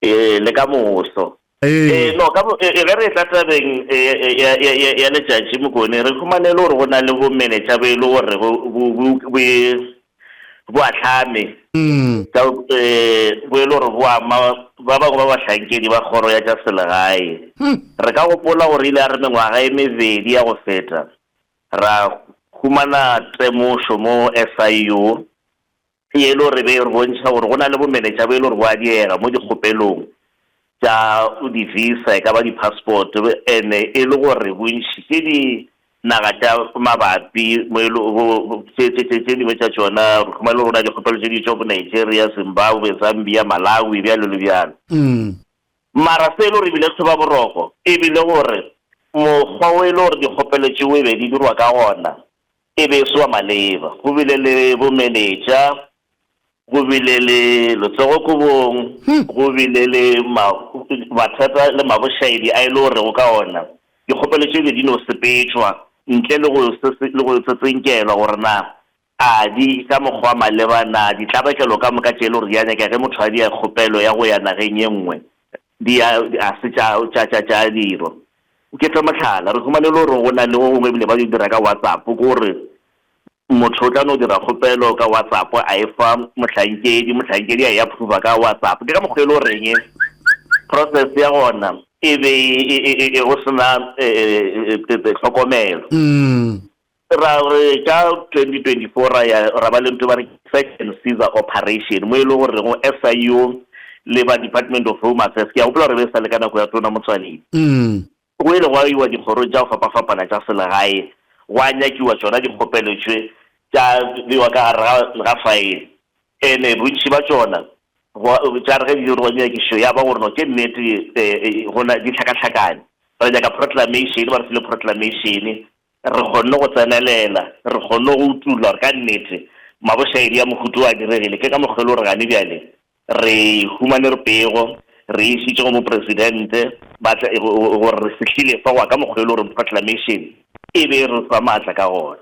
Ee, le ka moso. Ee. No, ka mo, ge re etla tabeng ya letšatši Mokone, re humane e le gore go na le bomenetša bo e le gore bo, bo, bo, bo, bo ahlame, ka, bo e le gore bo ama ba bangwe ba bahlankedi ba kgoro ya tša selegae. Re ka gopola gore ile ya re mengwaga e mebedi ya go feta, ra humana temošo mo SIU, E le gore be e re bontšha gore go na le bomenetša bo e le gore bo a diega mo dikgopelong tša di-visa, e ka ba di-passport, and-e e le gore bontši ke dinaga tša mabapi mo e le tše tše tše tše dingwe tša tšona re humana e le gore go na le dikgopelo tše di tšwa bo Nigeria, Zimbabwe, Zambia, Malawi, bjalo le bjalo. Mara se e le gore e bile tlhobaboroko e bile gore mokgwa o e le gore dikgopelo tšeo e be di dirwa ka gona E be e se wa maleba. Go bile le bomenetša, go bile le letsogokobong, go bile le ma, mathata le mabošaedi a e le gorego ka ona dikgopelo tše be di no sepetšwa ntle le go, le go tsetsenkelwa gore na a di ka mokgwa wa maleba na ditlabakelo ka moka tše e le gore di a nyakega ge motho a dia kgopelo ya go ya nageng ye nngwe di a, a se tša, tša, tša, tša dirwa. Ke fe mohlala, re humane e le gore go na le go gongwe ebile ba di dira ka WhatsApp, ke gore motho o tla no dira kgopelo ka WhatsApp a e fa mohlankedi, mohlankedi a e approve-a ka WhatsApp. Ke ka mokgwa e le goreng process ya gona e be e, e, e, e go sena tlhokomelo. Ra re ka 2024 ra ya ra ba le ntho ba re search and seizure operation mo e le gore go SIU le ba Department of Home Affairs, ke a gopola gore be e sa le ka nako ya Tona Motsoaledi, go ile gwa iwa dikgorong tša go fapafapana tša selegae gwa nyakiwa tšona dikgopelo tše tša bewa ka gare ga faele. Ene bontši ba tšona tša re ge di dirwa nyakišišo ya ba gore no ke nnete go na di hlakahlakane, re nyaka proclamation, ba re file proclamation. Re kgonne go tsenelela, re kgonne go utolla gore ka nnete mabošaedi a mohuta o a diregile. Ke ka mokgwa e le gore gane bjale re humanere pego, re e išitše go Mopresidente, ba tla, gore re fihlile fa go ya ka mokgwa e le gore proclamation e be e re fa maatla ka gona.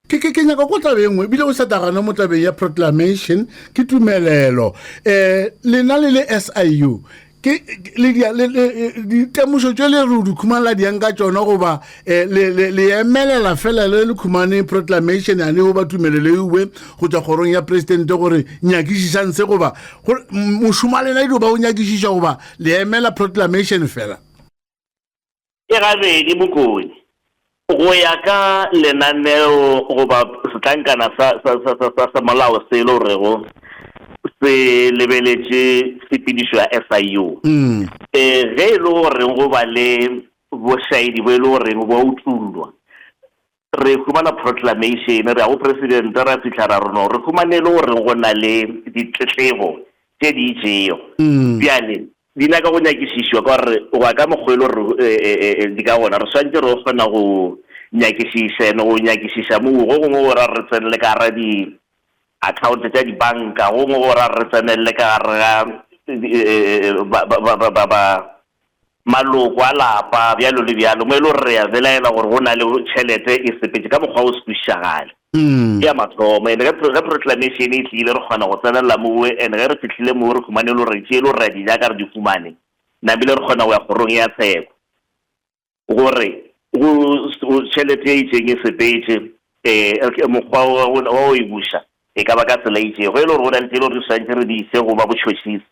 Ke, ke, ke nyaka go taba e nngwe, ebile o sa tagana mo tabeng ya proclamation, ke tumelelo. Um lena le le SIU, ke le dia le ditemošo tše le re di khumana la diang ka tšona goba eh, le le le emelela fela le le khumane proclamation yane goba tumelelo ewe go tšwa kgorong ya presidente gore nyakišišang se goba gore mošomo wa lena e dio ba o nyakišiša goba le emela proclamation fela. Ke gabedi Mokone. Go ya ka lenaneo goba setlankana sa, sa, sa, sa, sa, sa molao se e le gorego se lebeletše tshepedišo ya SIU, e, ge e le goreng go ba le bošaedi bo e le goreng bo a utullwa, re humana proclamation, re ya go President, ra fihla ra re no, re humane e le gore go na le ditletlebo tše di itšego. Bjale, di nyaka go nyakišišwa ka gore go ya ka mokgwa e le gore di ka gona, re swanetše re kgona go nyakišiša, and go nyakišiša moo go gongwe go ra re tsenele ka gara di-account tša dibanka, go gongwe go ra re tsenelele ka gare ga ba maloko a lapa, bjalo le bjalo, mo e le gore re a belaela gore go na le tšhelete e sepetše ka mokgwa o se kwešišagale. Ke ya mathomo. And ge, ge proclamation e tlile, re kgona go tsenelela mowe, and ge re fihlile mowe re humane e le gore tše e le gore re a di nyaka re di humane, namile re kgona go ya kgorong ya tsheko gore go, go tšhelete e itšeng e sepetše, um mokgwa wa wa go e buša e ka ba ka tsela e itšego. Ge e le gore go na le tše e le gore di swanetše re di ise go ba botšhotšhisi,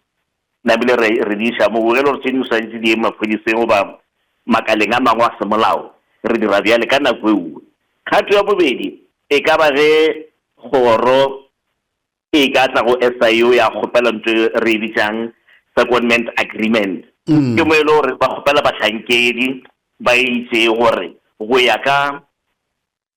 Namile re, re di iša moo. Ge e le gore tše dingwe swanetše di ye maphodiseng goba makaleng a mangwe a semolao, re dira bjale ka nako e nngwe. Kgato ya bobedi e ka ba ge kgoro e ka tla go SIU ya kgopela ntho e re e bitšang secondment agreement. Ke mo e le gore ba kgopela bahlankedi ba itšego gore go ya ka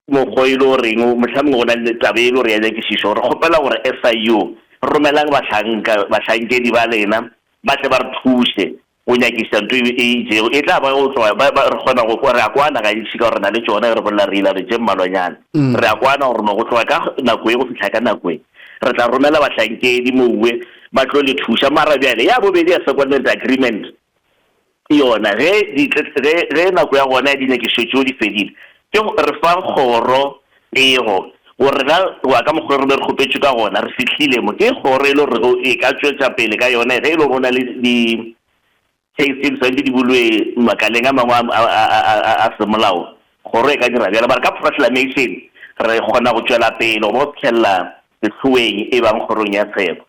Mokgwa e le goreng, mohlamongwe go na le taba e le gore ya nyakišišo, re kgopela gore SIU, romelang bahlanka, bahlankedi ba lena ba tle ba re thuše go nyakišiša ntho e itšego. E tla ba go tloga, ba, ba, re kgona go, re a kwana gantši ka gore re na le tšona ge re bolela re ila re tše mmalwanyana. Re a kwana gore no go tloga ka nako e go fihla ka nako e, re tla romela bahlankedi mowe ba tlo le thuša. Mara bjale ya bobedi ya secondment agreement, Yona, ge di, ge, ge nako ya gona ya dinyakišišo tšeo di fedile, ke go, re fa kgoro pego. Gore rena go ya ka mokgwa re be re kgopetšwe ka gona, re fihlile mo. Ke kgoro e le gorego e ka tšwetša pele ka yona ge e le gore go na le di case tše di swanetše di bulwe makaleng a mangwe a semolao, kgoro e ka dira bjalo. Mara ka proclamation re kgona go tšwela pele goba go fihlelela sehloeng e bang kgorong ya tsheko.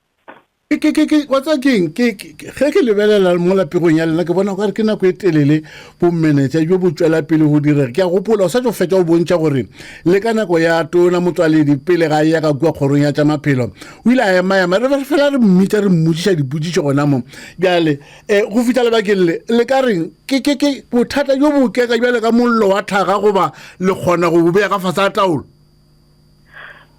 Ke, ke, ke, ke, wa tseba keng? Ke, ke, ke, ge ke lebelela mo lapegong ya lena, ke bona okare ke nako e telele bomenetša bjo bo tšwela pele go direga. Ke a gopola o sa tšo fetša go bontšha gore le ka nako ya Tona Motswaledi pele ga a eya ka kua kgorong ya tša maphelo, o ile a ema-ema, re be re fela re mmitša re mmotšiša dipotšišo gona mo. Bjale, um go fihla lebakeng le, le ka reng? Ke, ke, ke bothata bjo bo keka bjale ka mollo wa tlhaga goba le kgona go bo bea ka fase ga taolo?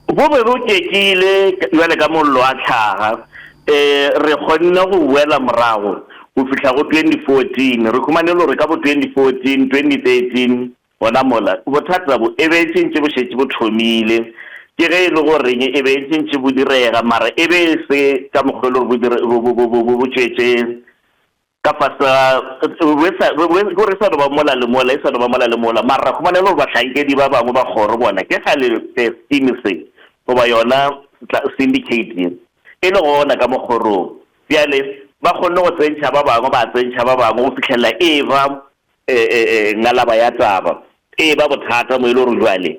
Bo be bo kekile bjale ka mollo wa tlhaga. E, re kgonne go boela morago go fihla go 2014. Re humane le gore ka bo 2014, 2013, gona mola, bothata bo e be e tšentše bo šetše bo thomile. Ke ge e le goreng e be e tšentše bo direga, mara e be e se ka mokgwa e le gore bo dire, bo, bo, bo, bo, bo tšwetše Ka fase ga, bo sa, bo, bo, gore e sa no ba mola le mola, e sa no ba mola le mola. Mara ra humana e le gore bahlankedi ba bangwe ba kgoro bona ke kgale scheme se, goba yona syndicate ye, e le gona ka mo kgorong. Bjale ba kgonne go tsentšha ba bangwe, ba tsentšha ba bangwe go fihlelela e eba ngalaba ya taba, e eba bothata mo e le gore bjale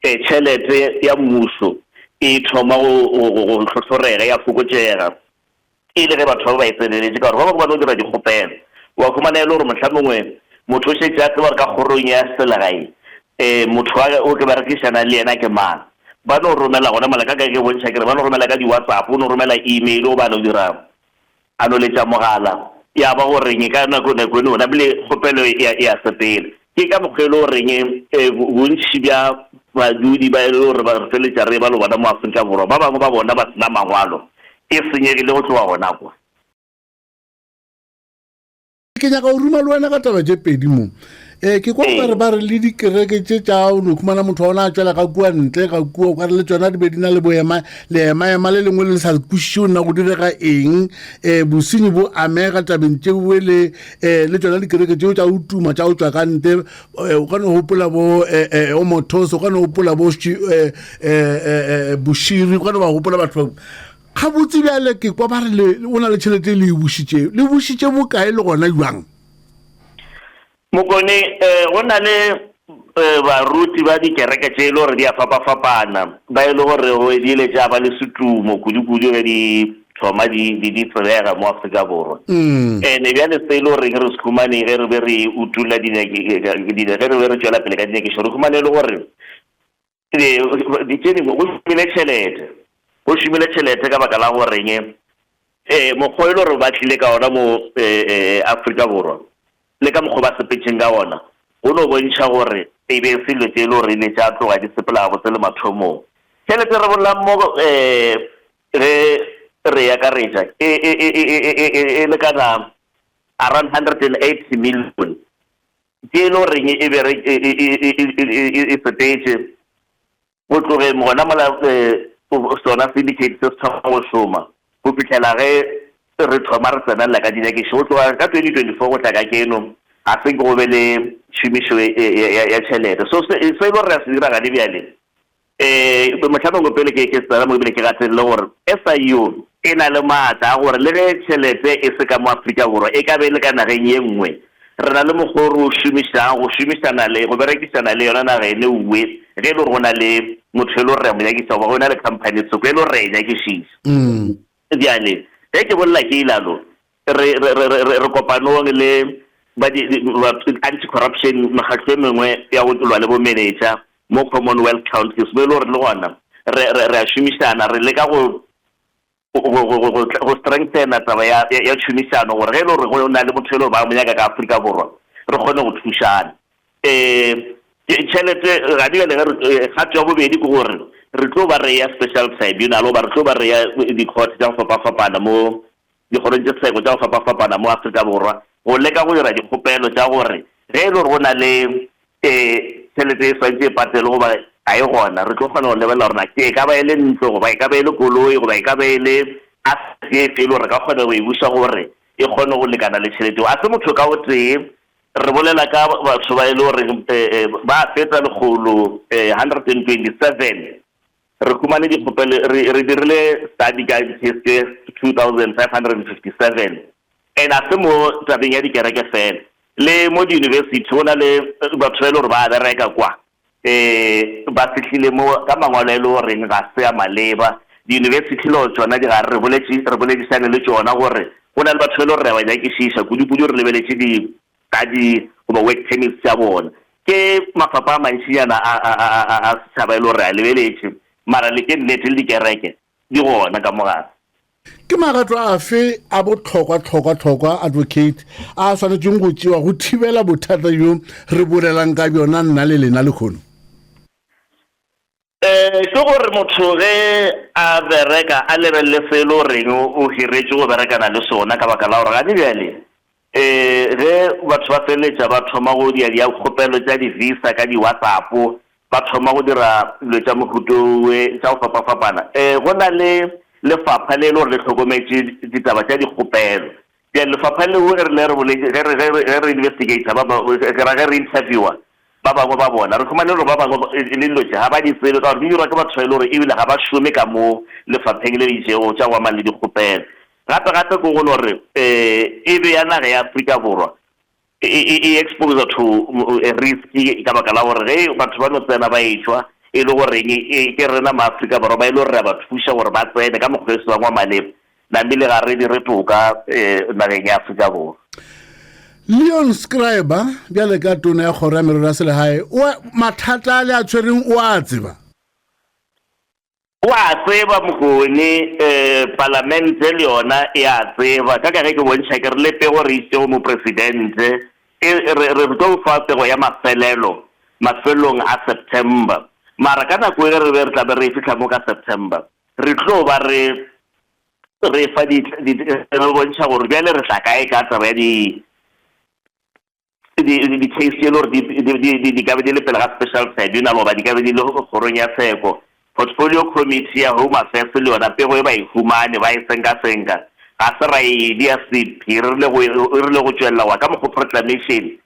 tšhelete ya mmušo e thoma go, go, go, go hlohlorega, ya fokotšega. E le ge batho ba ba e tseneletše, ka gore ba bangwe ba no dira dikgopelo. Wa humana e le gore mohlamongwe motho o šetše a tseba gore ka kgorong ya selegae um motho wa o ke berekišana le yena ke mang. Ba no romela gona mola, ka ka ke bontšha ke re ba no romela ka di-WhatsApp, o no romela email goba a no dira a no letša mogala, ya ba goreng ka nako nako eno napile kgopelo e a e a sepela. Ke ka mokgwa e le goreng bontši bja badudi ba e le gore ba re feletša re eba le bona mo Afrika Borwa, ba bangwe ba bona ba se na mangwalo, e senyegile go tloga gona kwa. Ke nyaka go ruma le wena ka taba tše pedi mo. Um ke kwa ba re ba re le dikereke tše tša o no khumana motho wa ona a tšwela ka kua ntle ka kua o ka re le tšona di be di na le boema leemaema le lengwe le le sa kwešiše o nna go direga eng um bosenyi bo amega tabeng tšeoe le um le tšona dikereke tšeo tša go tuma tša go tšwa ka ntle eh, o ka no gopola bo eh, eh, o mothoso o ka no gopola bo boširi o ka no ba gopola batho ba gabotse bjale ke kwa ba re o na le tšhelete le e bušitše le bušitše bokae le gona jwang? Mokone, um go na le baruti ba dikereke tše e le gore di a fapafapana, ba e le gore di ile tša ba le setumo kudu-kudu ge di thoma di, di, di tsebega mo Afrika Borwa. Ene bjale se e le goreng re se humane ge re be re utulla ge re be re tšwela pele ka dinyakišo, re humane e le gore tše dingwe go šomile tšhelete, go šomile tšhelete ka baka la goreng mokgwa e le gore ba tlile ka ona mo Afrika Borwa le ka mokgwa ba sepetšeng ka ona go no bontšha gore e be e se dilo tše e le gore ile tša tloga di sepela gabotse le mathomong. Tšhelete re bolelang mo ge re e akaretša e lekana around 180 million. Ke e le goreng e be re e sepetše go tlogeng gona mola sona syndicate se se thoma go šoma go fihlela ge re thoma re tsenelela ka dinyakišišo. Go tloga ka 2024 go tla ka keno ga se nke go be le tšhomišo ya tšhelete. So se e le gore re a se dira gane bjale Ee, mohlamongwe pele ke ke tsena mo ebile ke gatelele gore SIU e na le maatla a gore le ge tšhelete e se ka mo Afrika Borwa e ka be e le ka nageng ye nngwe, re na le mokgwa o re o šomišang go šomišana le go berekišana le yona naga ene uwe ge e le gore go na le motho e le gore re a mo nyakiša goba go na le company tsoko e le gore re a e nyakišiša. Bjale ge ke bolela ke ilalo re, re, re, re, re kopanong le ba di, di, anti-corruption, mekgatlo e mengwe ya go lwa le bomenetša mo Commonwealth countries, mo e le gore le gona re, re, re a šomišana, re leka go, go, go, go, go, go strengthena taba ya, ya, ya tšhomišano gore ge e le gore go na le motho e le gore ba mo nyaka ka Afrika Borwa, re kgone go thušana. Um tšhelete ga di bjale ge re, kgato ya bobedi ke gore re tlo ba re ya special tribunal goba re tlo ba re ya di-court tša go fapafapana mo dikgorong tša tsheko tša go fapafapana mo Afrika Borwa go leka go dira dikgopelo tša gore ge e le gore go na le tšhelete e swanetše e patelwe goba ga e gona, re tlo kgona go lebelela gore na ke e ka ba e le ntlo goba e ka ba e le koloi goba e ka ba e le asset efe e le gore re ka kgona go e buša gore e kgone go lekana le tšhelete eo. A se motho ka o tee, re bolela ka batho ba e le goreng ba feta lekgolo, 127. Re humane dikgopelo, re, re dirile study ka di-case tše 2557, and a se mo tabeng ya dikereke fela, le mo di-university go na le batho ba e le gore ba bereka kwa, um ba fihlile mo ka mangwalo a e le goreng ga se a maleba. Di-university le tšona di gare, re boletše, re boledišane le tšona gore go na le batho ba e le gore re a ba nyakišiša, kudu-kudu re lebeletše di study goba work permits tša bona. Ke mafapha a mantšinyana a, a, a, a, a setšhaba e le gore re a lebeletše, mara le ke nnete le dikereke di gona ka mo gare. Ke magato afe a bohlokwa-hlokwa-hlokwa, Advocate, a a swanetšeng go tšewa go thibela bothata bjo re bolelang ka bjona nna le lena lehono? Ke gore motho ge a bereka a lebelele se e le goreng o hiretšwe go berekana le sona, ka baka la gore gane bjale ge batho ba feleletša ba thoma go dia dikgopelo tša di-visa ka di-WhatsApp, ba thoma go dira dilo tša mohuta owe tša go fapafapana, go na le lefapha le e le gore le hlokometše ditaba tša dikgopelo. Bjale lefapha leo ge re le re boletše, ge re, ge re, ge re investigator ba ba, ke ra ge re interviewer ba bangwe ba bona, re humane gore ba bangwe le dilo tše ga ba di tsebe ka gore di dirwa ke batho ba e le gore ebile ga ba šome ka mo lefapheng le le itšego tša go amana le dikgopelo. Gape gape ke go no re e be ya naga ya Afrika Borwa e, e, e exposer to risk ka baka la gore ge batho ba no tsena ba etšwa e le goreng e, ke rena maAfrika Borwa ba e le gore re a ba thuša gore ba tsene ka mokgwa e sewang wa maleba, namile ga re dire toka nageng ya Afrika Borwa. Leon Scriber bjale ka tona ya kgoro ya merero ya selegae, o mathata a le a tshwereng o a tseba? O a tseba Mokone, Palamente le yona e a tseba. Ka ka ge ke bontšha ke re le pego re išitše go Mopresidente, e, re, re tlo fa pego ya mafelelo mafelong a September. Mara ka nako e re be re tla be re e fihla mo ka September, re tlo ba re, re fa di, di, re bontšha gore bjale re tla kae ka taba ya di, di-case tše e le gore di ka be di le pele ga special tribunal goba di ka be di le kgorong ya tsheko. Portfolio Committee ya Home Affairs le yona pego e ba e humane, ba e senkasenka. Ga se ra e bea sephiri, e rile go, e rile go tšwelela goba ka mokgo proclamation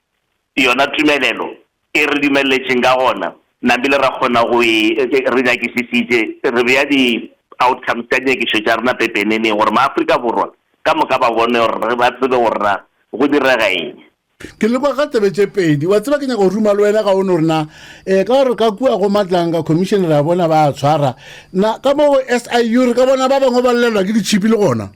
yona tumelelo e re dumelletšeng ka gona, namile ra kgona go e, re nyakišišitše, re bea di-outcomes tša dinyakišišo tša rena pepeneneng gore maAfrika Borwa ka moka ba bone gore, ba tsebe gore na go direga eng. Ke lekwa ka tsebe tše pedi. Wa tseba ke nyaka go ruma le wena ga o no re na um ka gore ka kua go Matlanga commission re a bona ba a tshwara. Na ka mo go SIU re ka bona ba bangwe ba llelwa ke ditšhipi le gona?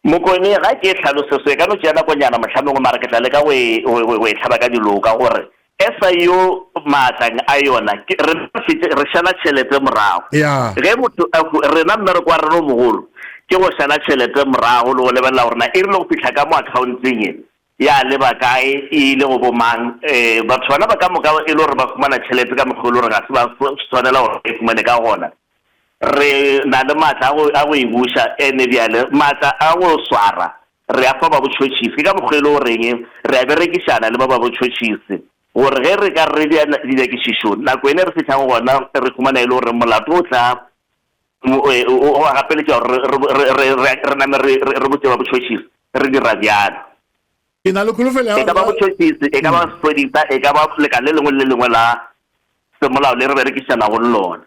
Mokone, Ga ke e hlalose so, e ka no tšea nakonyana mohlamongwe mara ke tla leka go e, go, go, go e hlaba ka diloka gore SIU maatleng a yona ke, rena re šetše re šala tšhelete morago. Ya. Ge motho a hu, rena mmereko wa rena o mogolo ke go šala tšhelete morago le go lebelela gore na e rile go fihla ka mo akhaonteng ye ya leba kae, e ile go bo mang. Um batho bana ba ka moka e le gore ba humana tšhelete ka mokgwa e le gore ga se ba swanela gore ba e humane ka gona. Re na le maatla a go, a go e buša, ene bjale maatla a go swara re a fa ba botšhotšhisi. Ke ka mokgwa e le goreng re a berekišana le ba ba botšhotšhisi, gore ge re ka re dira dinyakišišo, nako ene re fihlang gona re humana e le gore molato o tla o a gapeletša gore re, re, re, re name re, re botše ba botšhotšhisi. Re dira bjalo. Ke na le kholofelo ya E ka ba botšhotšhisi, e ka ba sepodisa, e ka ba lekala le lengwe le le lengwe la semolao le re berekišanago le lona.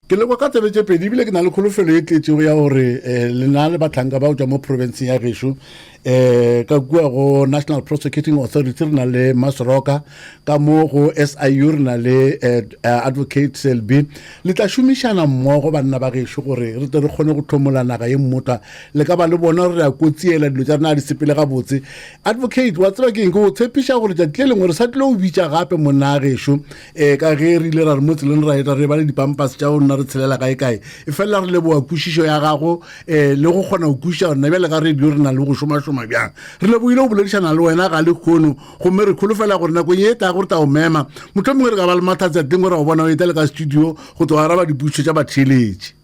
Ke lekwa ka tsebe tše pedi ebile ke na le kholofelo e tletšego ya gore um lena le bahlanka ba go tšwa mo profenseng ya gešo um ka kua go National Prosecuting Authority re na le Masroka, ka mo go SIU re na le uh, Advocate Selby. Le tla šomišana mmogo banna ba gešo gore re tle re kgone go hlomola naga ye mmotla. Le ka ba le bona gore re a kotsiela dilo tša rena ga di sepele gabotse. Advocate, wa tseba ke eng, ke go tshepiša gore tšatši le lengwe re sa tlile go bitša gape monna gešo um ka ge re ile ra re mo tseleng ra eta re ba le dipampas tša go nna re tshelela kae kae, e felela re leboga kwešišo ya gago um le go kgona go kwešiša gore na bjale ka radio re na le go šomašoma bjang. Re lebogile go boledišana le wena ga lehono, gomme re kholofela gore nakong ye e tlago re tla go mema, mohlomongwe re ka ba le mahlatse a teng gore go bona o eta le ka studio go tlo araba dipotšišo tša batheeletši.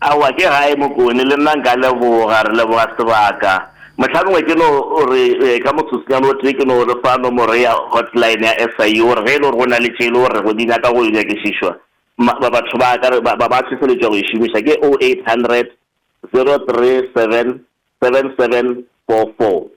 Aowa, ke gae Mokone, le nna nka leboga, re leboga sebaka. Mohlamongwe ke no re ka motsotsonyana o tee ke no re fa nomoro ya hotline ya SIU gore ge e le gore go na le tše e le gore go di nyaka go nyakišišwa, batho ba ka ba ba hlohleletšwa go e šomiša ke 0800 037 7744.